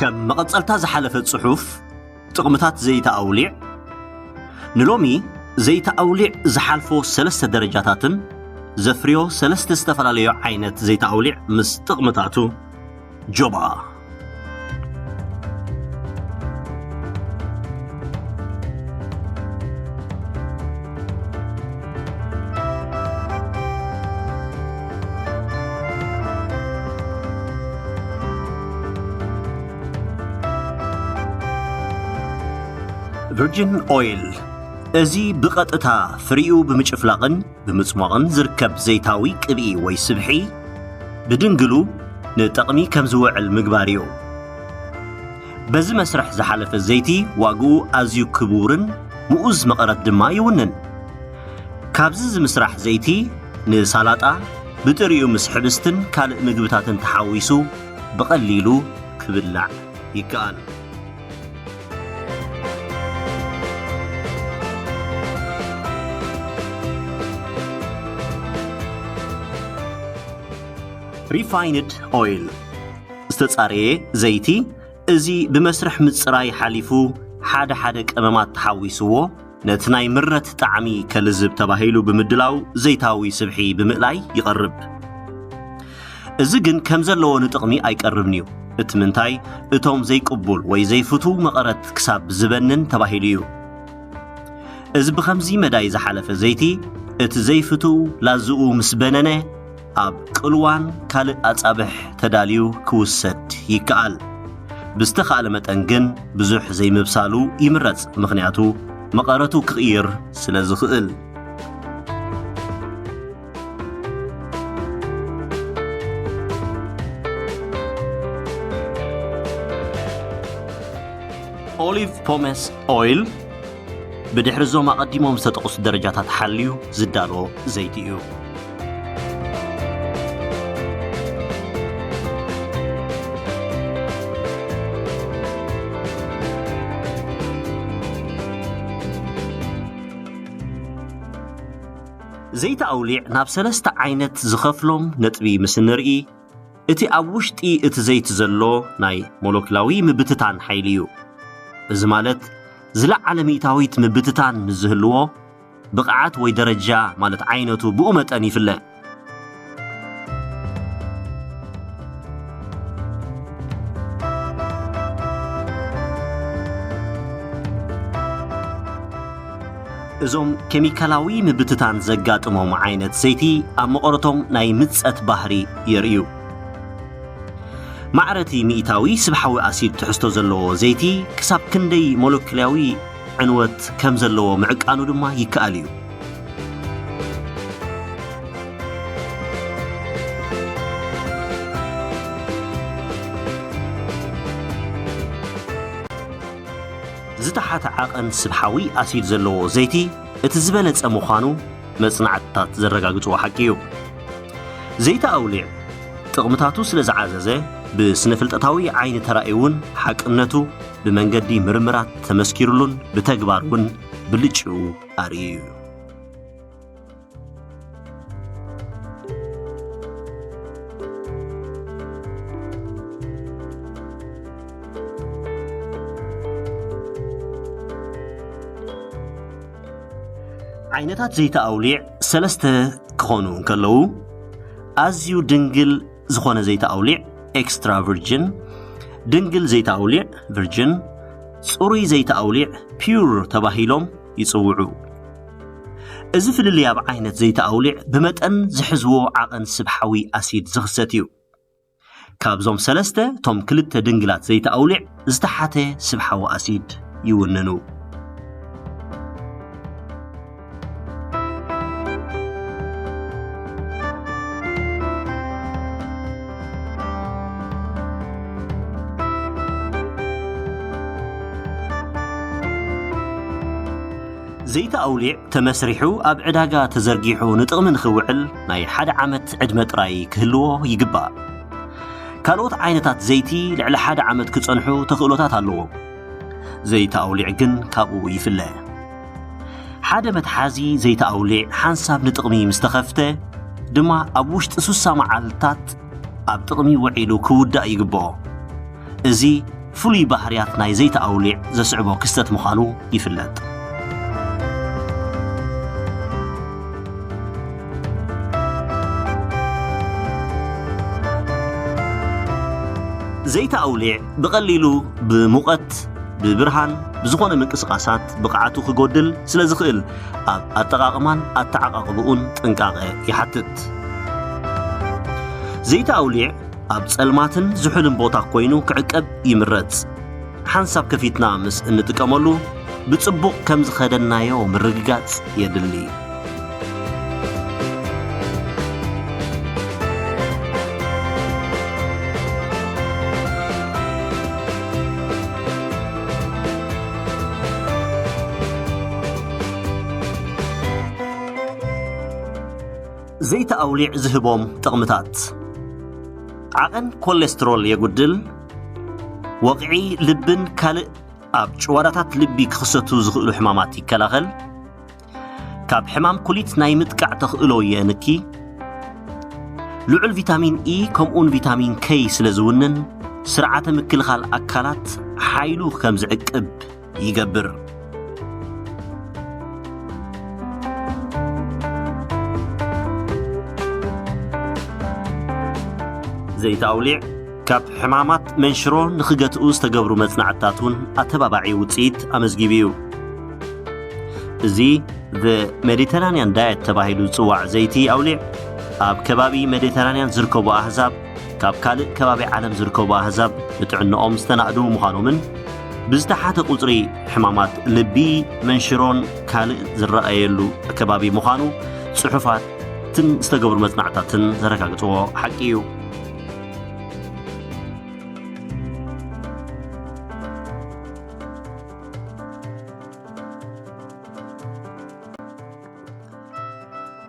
ከም መቐጸልታ ዝሓለፈ ጽሑፍ፣ ጥቕምታት ዘይቲ ኣውሊዕ፣ ንሎሚ ዘይቲ ኣውሊዕ ዝሓልፎ ሰለስተ ደረጃታትን ዘፍርዮ ሰለስተ ዝተፈላለዩ ዓይነት ዘይቲ ኣውሊዕ ምስ ጥቕምታቱ። ጆባ። ቨርጂን ኦይል፣ እዚ ብቐጥታ ፍሪኡ ብምጭፍላቕን ብምጽሟቕን ዝርከብ ዘይታዊ ቅብኢ ወይ ስብሒ፣ ብድንግሉ ንጠቕሚ ከም ዝውዕል ምግባር እዩ። በዚ መስርሕ ዝሓለፈ ዘይቲ ዋግኡ ኣዝዩ ክቡርን ምኡዝ መቐረት ድማ ይውንን። ካብዚ ዝምስራሕ ዘይቲ ንሳላጣ ብጥሪኡ ምስ ሕብስትን ካልእ ምግብታትን ተሓዊሱ ብቐሊሉ ክብላዕ ይከኣል። ሪፋይንድ ኦይል፣ ዝተጻረየ ዘይቲ፣ እዚ ብመስርሕ ምጽራይ ሓሊፉ ሓደ ሓደ ቀመማት ተሓዊስዎ ነቲ ናይ ምረት ጣዕሚ ከልዝብ ተባሂሉ ብምድላው ዘይታዊ ስብሒ ብምእላይ ይቐርብ። እዚ ግን ከም ዘለዎ ንጥቕሚ ኣይቀርብን እዩ። እቲ ምንታይ፣ እቶም ዘይቅቡል ወይ ዘይፍትው መቐረት ክሳብ ዝበንን ተባሂሉ እዩ። እዚ ብኸምዚ መዳይ ዝሓለፈ ዘይቲ፣ እቲ ዘይፍትው ላዝኡ ምስ በነነ፣ ኣብ ቅልዋን ካልእ ኣጻብሕ ተዳልዩ ክውሰድ ይከኣል። ብዝተኻእለ መጠን ግን ብዙሕ ዘይምብሳሉ ይምረጽ፣ ምኽንያቱ መቐረቱ ክቕይር ስለ ዝኽእል። ኦሊቭ ፖመስ ኦይል ብድሕሪ እዞም ኣቐዲሞም ዝተጠቕሱ ደረጃታት ሓልዩ ዝዳሎ ዘይቲ እዩ። ዘይቲ ኣውሊዕ ናብ ሰለስተ ዓይነት ዝኸፍሎም ነጥቢ ምስ እንርኢ፣ እቲ ኣብ ውሽጢ እቲ ዘይቲ ዘሎ ናይ ሞለኪላዊ ምብትታን ሓይሊ እዩ። እዚ ማለት፣ ዝለዓለ ሚእታዊት ምብትታን ምስ ዝህልዎ፣ ብቕዓት ወይ ደረጃ፣ ማለት ዓይነቱ፣ ብኡ መጠን ይፍለ። እዞም ኬሚካላዊ ምብትታን ዘጋጥሞም ዓይነት ዘይቲ ኣብ መቐረቶም ናይ ምጸት ባህሪ የርእዩ። ማዕረቲ ሚእታዊ ስብሓዊ ኣሲድ ትሕዝቶ ዘለዎ ዘይቲ ክሳብ ክንደይ ሞለኪላዊ ዕንወት ከም ዘለዎ ምዕቃኑ ድማ ይከኣል እዩ። ዝተሓተ ዓቐን ስብሓዊ ኣሲድ ዘለዎ ዘይቲ እቲ ዝበለጸ ምዃኑ መጽናዕትታት ዘረጋግጽዎ ሓቂ እዩ። ዘይቲ ኣውሊዕ ጥቕምታቱ ስለ ዝዓዘዘ፣ ብስነ-ፍልጠታዊ ዓይኒ ተራእዩ እውን ሓቅነቱ ብመንገዲ ምርምራት ተመስኪሩሉን ብተግባር እውን ብልጭኡ ኣርእዩ እዩ። ዓይነታት ዘይቲ ኣውሊዕ ሰለስተ ክኾኑ እንከለዉ፣ ኣዝዩ ድንግል ዝኾነ ዘይቲ ኣውሊዕ፣ ኤክስትራ ቨርጅን፣ ድንግል ዘይቲ ኣውሊዕ፣ ቨርጅን፣ ጽሩይ ዘይቲ ኣውሊዕ፣ ፒዩር፣ ተባሂሎም ይጽውዑ። እዚ ፍልልይ ኣብ ዓይነት ዘይቲ ኣውሊዕ ብመጠን ዝሕዝዎ ዓቐን ስብሓዊ ኣሲድ ዝኽሰት እዩ። ካብዞም ሰለስተ፣ እቶም ክልተ ድንግላት ዘይቲ ኣውሊዕ ዝተሓተ ስብሓዊ ኣሲድ ይውንኑ። ዘይቲ ኣውሊዕ ተመስሪሑ ኣብ ዕዳጋ ተዘርጊሑ ንጥቕሚ ንኽውዕል ናይ ሓደ ዓመት ዕድመ ጥራይ ክህልዎ ይግባእ። ካልኦት ዓይነታት ዘይቲ ልዕሊ ሓደ ዓመት ክጸንሑ ተኽእሎታት ኣለዎም። ዘይቲ ኣውሊዕ ግን ካብኡ ይፍለ። ሓደ መትሓዚ ዘይቲ ኣውሊዕ ሓንሳብ ንጥቕሚ ምስ ተኸፍተ ድማ ኣብ ውሽጢ ሱሳ መዓልታት ኣብ ጥቕሚ ውዒሉ ክውዳእ ይግብኦ። እዚ ፍሉይ ባህርያት ናይ ዘይተ ኣውሊዕ ዘስዕቦ ክስተት ምዃኑ ይፍለጥ። ዘይተ ኣውሊዕ ብቐሊሉ ብሙቐት፣ ብብርሃን፣ ብዝኾነ ምንቅስቓሳት ብቕዓቱ ክጎድል ስለ ዝኽእል፣ ኣብ ኣጠቓቕማን ኣተዓቓቕብኡን ጥንቃቐ ይሓትት። ዘይተ ኣውሊዕ ኣብ ጸልማትን ዝሑልን ቦታ ኮይኑ ክዕቀብ ይምረጽ። ሓንሳብ ከፊትና ምስ እንጥቀመሉ፣ ብጽቡቕ ከም ዝኸደናዮ ምርግጋጽ የድሊ። ዘይተ ኣውሊዕ ዝህቦም ጥቕምታት። ዓቐን ኮሌስትሮል የጉድል፣ ወቕዒ ልብን ካልእ ኣብ ጭዋዳታት ልቢ ክኽሰቱ ዝኽእሉ ሕማማት ይከላኸል፣ ካብ ሕማም ኩሊት ናይ ምጥቃዕ ተኽእሎ የንኪ፣ ልዑል ቪታሚን ኢ ከምኡውን ቪታሚን ከይ ስለ ዝውንን፣ ስርዓተ ምክልኻል ኣካላት ሓይሉ ከም ዝዕቅብ ይገብር። ዘይተ ኣውሊዕ ካብ ሕማማት መንሽሮ ንኽገትኡ ዝተገብሩ መጽናዕትታት እውን ኣተባባዒ ውጽኢት ኣመዝጊቡ እዩ። እዚ The Mediterranean Diet ተባሂሉ ዝጽዋዕ ዘይቲ ኣውሊዕ፣ ኣብ ከባቢ ሜዲተራንያን ዝርከቡ ኣህዛብ ካብ ካልእ ከባቢ ዓለም ዝርከቡ ኣህዛብ ንጥዕንኦም ዝተናእዱ ምዃኖምን ብዝተሓተ ቁጽሪ ሕማማት ልቢ፣ መንሽሮን ካልእ ዝረኣየሉ ከባቢ ምዃኑ ጽሑፋትን ዝተገብሩ መጽናዕታትን ዘረጋግጽዎ ሓቂ እዩ።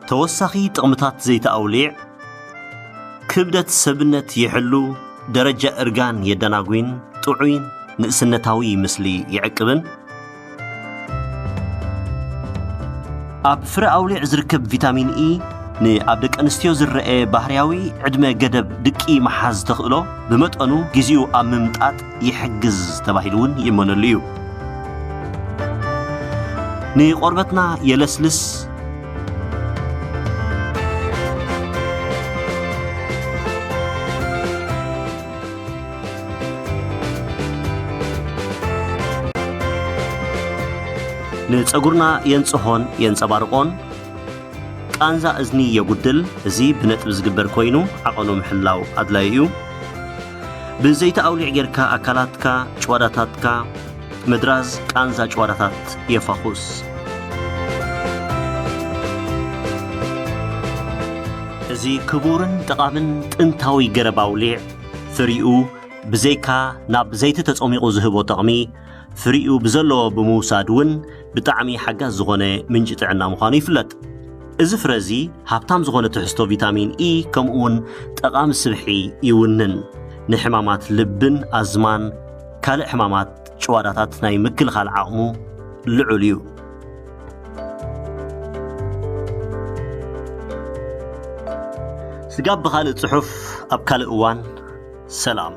ተወሳኺ ጥቕምታት ዘይቲ ኣውሊዕ፣ ክብደት ሰብነት ይሕሉ፣ ደረጃ እርጋን የደናጒን ጥዑይን ንእስነታዊ ምስሊ ይዕቅብን። ኣብ ፍረ ኣውሊዕ ዝርከብ ቪታሚን ኢ ንኣብ ደቂ ኣንስትዮ ዝረአ ባህርያዊ ዕድመ ገደብ ድቂ ምሓዝ ተኽእሎ ብመጠኑ ግዜኡ ኣብ ምምጣጥ ይሕግዝ ተባሂሉ እውን ይእመነሉ እዩ። ንቆርበትና የለስልስ። ንጸጉርና የንጽሆን የንጸባርቆን። ቃንዛ እዝኒ የጉድል። እዚ ብነጥቢ ዝግበር ኮይኑ ዓቐኑ ምሕላው ኣድላዩ እዩ። ብዘይቲ ኣውሊዕ ጌርካ ኣካላትካ፣ ጭዋዳታትካ ምድራዝ ቃንዛ ጭዋዳታት የፋኹስ። እዚ ክቡርን ጠቓምን ጥንታዊ ገረብ ኣውሊዕ ፍሪኡ ብዘይካ ናብ ዘይቲ ተጸሚቑ ዝህቦ ጥቕሚ፣ ፍሪኡ ብዘለዎ ብምውሳድ እውን ብጣዕሚ ሓጋዝ ዝኾነ ምንጪ ጥዕና ምዃኑ ይፍለጥ። እዚ ፍረ እዚ ሃብታም ዝኾነ ትሕዝቶ ቪታሚን ኢ ከምኡ እውን ጠቓሚ ስብሒ ይውንን። ንሕማማት ልብን ኣዝማን ካልእ ሕማማት ጭዋዳታት ናይ ምክልኻል ዓቕሙ ልዑል እዩ። ስጋብ ብኻልእ ጽሑፍ ኣብ ካልእ እዋን። ሰላም።